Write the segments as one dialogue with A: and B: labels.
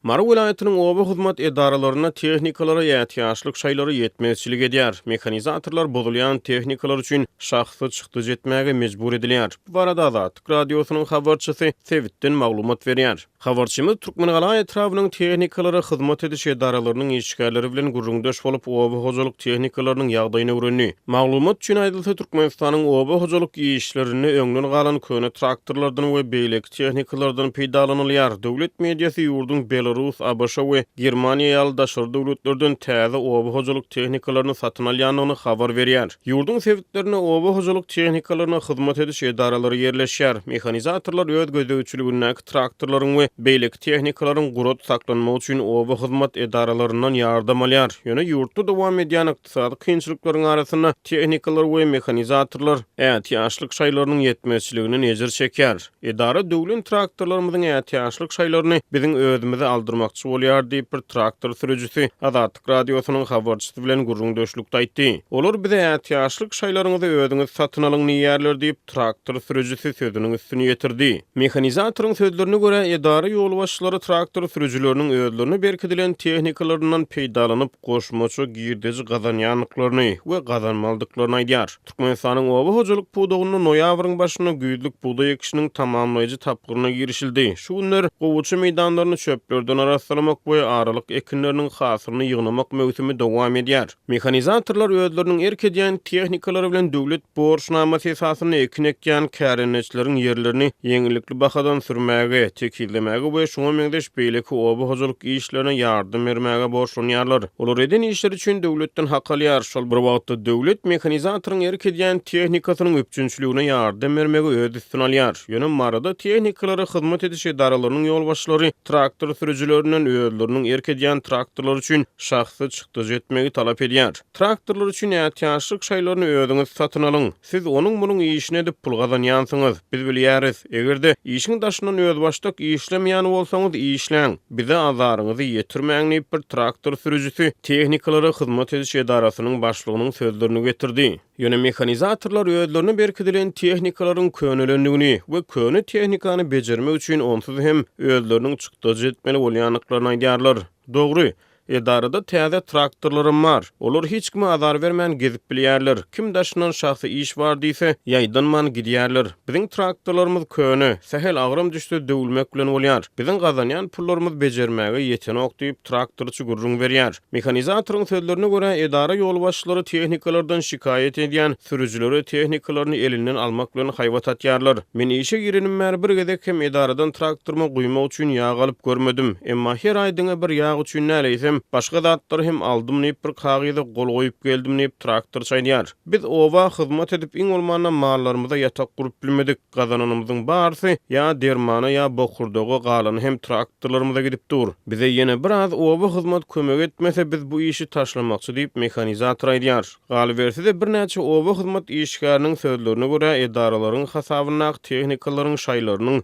A: Mary welaýatynyň oba hyzmat edaralarynda tehnikalara ätiýaçlyk şaýlary ýetmezçilik edýär. Mehanizatorlar bozulýan tehnikalar üçin şahsy çykdajy etmäge mejbur edilýär. Bu barada Azatlyk Radiosynyň habarçysy sebitden maglumat berýär. Habarçymyz Türkmengala etrabynyň tehnikalara hyzmat ediş edaralarynyň işgärleri bilen gürrüňdeş bolup, oba hojalyk tehnikalarynyň ýagdaýyny öwrendi. Maglumat üçin aýdylsa, Türkmenistanyň oba hojalyk işlerinde öňden galan köne traktorlardan we beýleki tehnikalardan peýdalanylýar. Döwlet mediasy ýurduň Belarus, ABŞ we Germaniýa ýaly daşary döwletlerden täze oba hojalyk tehnikalaryny satyn alýandygyny habar berýär. Ýurduň sebitlerinde oba hojalyk tehnikalaryna hyzmat ediş edaralary ýerleşýär. Mehanizatorlar öz gözegçiligindäki traktorlaryň we beýleki tehnikalaryň gurat saklanmagy üçin oba hyzmat edaralaryndan ýardam alýar. Ýöne ýurtda dowam edýän ykdysady kynçylyklaryň arasynda tehnikalar we mehanizatorlar ätiýaçlyk şaýlarynyň ýetmezçiliginden ejir çekýär. Edara döwlen traktorlarymyzyň ätiýaçlyk şaýlaryny biziň özümize aldyrmakçy bolýar diýip, bir traktor sürüjisi Azatlyk Radiosynyň habarçysy bilen gürrüňdeşlikde aýtdy. Olar bize ätiýaçlyk şaýlaryňyzy özüňiz satyn alyň diýýärler diýip, traktor sürüjisi sözüniň üstüni ýetirdi. Mehanizatoryň sözlerine görä, edara ýolbaşçylary traktor sürüjileriniň özlerine berkidilen tehnikalaryndan peýdalanyp, goşmaça girdeji gazanýandyklaryny we gazanmalydyklaryny aýdýar. Türkmenistanyň oba hojalyk pudagynda noýabryň başynda güýzlük bugdaý ekişiniň tamamlaýjy tapgyryna girişildi. Şu günler gowaça meýdanlaryny çöplerden arassalamak we aralyk ekinleriniň hasylyny ýygnamak möwsümi dowam edýär. Mehanizatorlar özleriniň erk edýän tehnikalary bilen döwlet borçnamasy esasynda ekin ekýän kärendeçileriň ýerlerini ýeňillikli bahadan sürmäge, tekizlemäge we şuňa meňzeş beýleki oba hojalyk işlerine ýardam bermäge borçlanýarlar. Olar eden işleri üçin döwletden hak alýar. Şol bir wagtda döwlet mehanizatoryň erk edýän tehnikasynyň üpjünçiligine ýardam bermegi öz üstüne alýar. Ýöne Maryda tehnikalara hyzmat ediş edaralarynyň ýolbaşçylary traktor sürüjilerinden özleriniň erk edýän traktorlary üçin şahsy çykdajy etmegi talap edýär. Traktorlar üçin ätiýaçlyk şaýlaryny özüňiz satyn alyň. Siz onuň-munuň işini edip pul gazanýansyňyz. Biz bilýäris. Eger-de, işiň daşyndan özbaşdak işlemeýän bolsaňyz, işläň. Bize azaryňyzy ýetirmäň diýip, bir traktor sürüjisi tehnikalara hyzmat ediş edarasynyň başlygynyň sözlerini getirdi. Ýöne mehanizatorlar özlerine berkidilen tehnikalaryň könelendigini we köne tehnikany bejermek üçin onsuz hem özleriniň çykdajy etmeli bolýandyklaryny aýdýarlar. Dogry, edarada täze traktorlaram bar. Olar hiç kime azar bermän gezip bilýärler. Kim daşyndan şahsy iş bar diýse, ýaýdanman gidýärler. Biziň traktorlarymyz köne, sähel agram düşse döwülmek bilen bolýar. Biziň gazanýan pullarymyz bejermäge ýetenok diýip, traktorçy gürrüň berýär. Mehanizatoryň sözlerine görä, edara ýolbaşçylary tehnikalardan şikaýat edýän sürüjilere tehnikalaryny elinden almak bilen haýbat atýarlar. Men işe girenim bäri bir gezek hem edaradan traktoryma guýmak üçin ýag alyp görmedim. Emma her aý diňe bir ýag üçin däl, eýsem, başga zatlary hem aldym diýip, bir kagyza gol goýup geldim diýip, traktorçy aýdýar. Biz oba hyzmat edip, iň bolmanda mallarymyza ýatak gurup bilmedik. Gazananymyzyň barysy ýa dermana ýa bokurdaga galany hem traktorlarymyza gidip dur. Bize ýene biraz oba hyzmat kömek etmese biz bu işi taşlamakçy diýip mehanizator aýdýar. Galyberse-de birnäçe oba hyzmat işgäriniň sözlerine görä edaralaryň hasabyndaky tehnikalaryň şaýlarynyň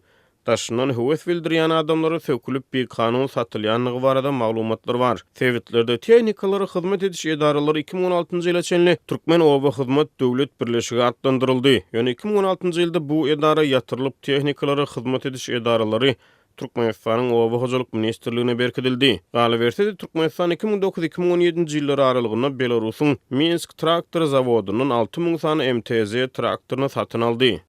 A: Daşyndan höwes bildirýän adamlara sökülip bikanun satylýandygy barada maglumatlar bar. Sebitlerde tehnikalara hyzmat ediş edaralary 2016-njy ýyla çenli Türkmenobahyzmat döwlet birleşigi atlandyryldy. Ýöne 2016-njy ýylda bu edara ýatyrylyp tehnikalara hyzmat ediş edaralary Türkmenistanyň Oba hojalyk ministrligine berkidildi. Galyberse-de, Türkmenistan 2009, 2017-nji ýyllar aralygynda Belarusyň Minsk traktor zawodyndan 6000 sany MTZ traktoryny satyn aldy.